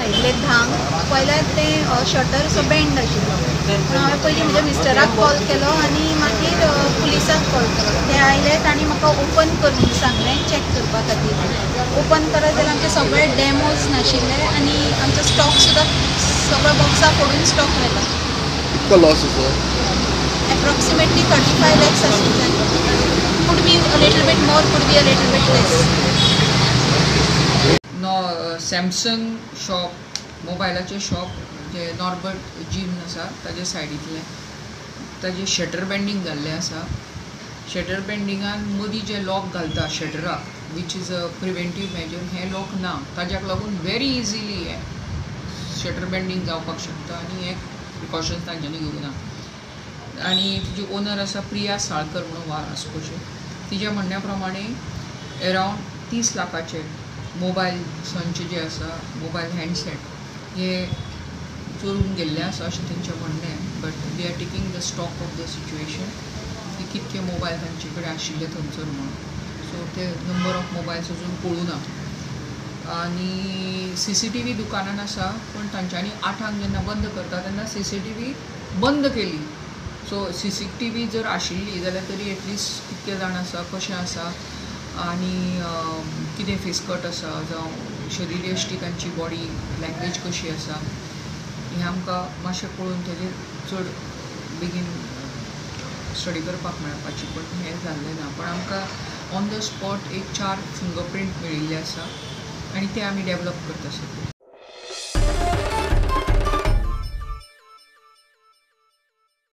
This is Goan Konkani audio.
आयिल्ले 10क पळयल्यार तें शटर असो बँड आशिल्लो. पूण हांवें पयलीं म्हज्या मिस्टराक कॉल केलो आनी मागीर पुलिसांक कॉल केलो. ते आयले, तांणी म्हाका ओपन कर म्हणून सांगलें चॅक करपा खातीर. ओपन करत जाल्यार आमचे सगळे डॅमोज नाशिल्ले आनी आमचो स्टॉक सुद्दां सगळो बॉक्सां फोडून स्टॉक व्हेला. कितको लॉस आसा? एप्रॉक्सिमेटली 35 lakhs आसूंक जाय. Could be a little bit more, could be a little bit less. Samsung shop, मोबायलाचें shop जे नॉर्बर्ट जीम आसा ताजे सायडींतलें ताजें शटर बँडींग जाल्लें आसा. शटर बँडिंगान मदीं जे लॉक घालता शटराक, which is a preventive measure, हें लॉक ना, ताज्याक लागून वेरी इजिली हें शटर बँडींग जावपाक शकता आनी हें प्रिकॉशन्स तांच्यांनी घेवंक ना. आनी तिजी ओनर आसा प्रिया साळकर म्हणून वास्कोचे, तिज्या म्हणण्या प्रमाणे एरावंड 30 लाखाचे मोबायल संच जे आसा, मोबायल हँडसेट हे चोरून गेल्ले आसा अशें तेंचें म्हणणें. But they are taking the stock of the situation की कितके मोबायल तांचे कडेन आशिल्ले थंयसर म्हणून. सो ते नंबर ऑफ मोबायल्स अजून कळूं ना. आनी CCTV दुकानान आसा, पूण तांच्यांनी 8ांक जेन्ना बंद करता तेन्ना CCTV बंद केली. सो CCTV जर आशिल्ली जाल्यार तरी एटलिस्ट कितके जाण आसा, कशें आसा आनी कितें फेसकट आसा जावं शरीरयश्टी तांची बॉडी लँग्वेज कशी आसा हें आमकां मातशें पळोवन तेजेर चड बेगीन स्टडी करपाक मेळपाची, पण हें जाल्लें ना. पण आमकां ऑन the spot एक 4 फिंगरप्रिंट मेळिल्ले आसा आनी ते आमी डेवलप करता सद्या.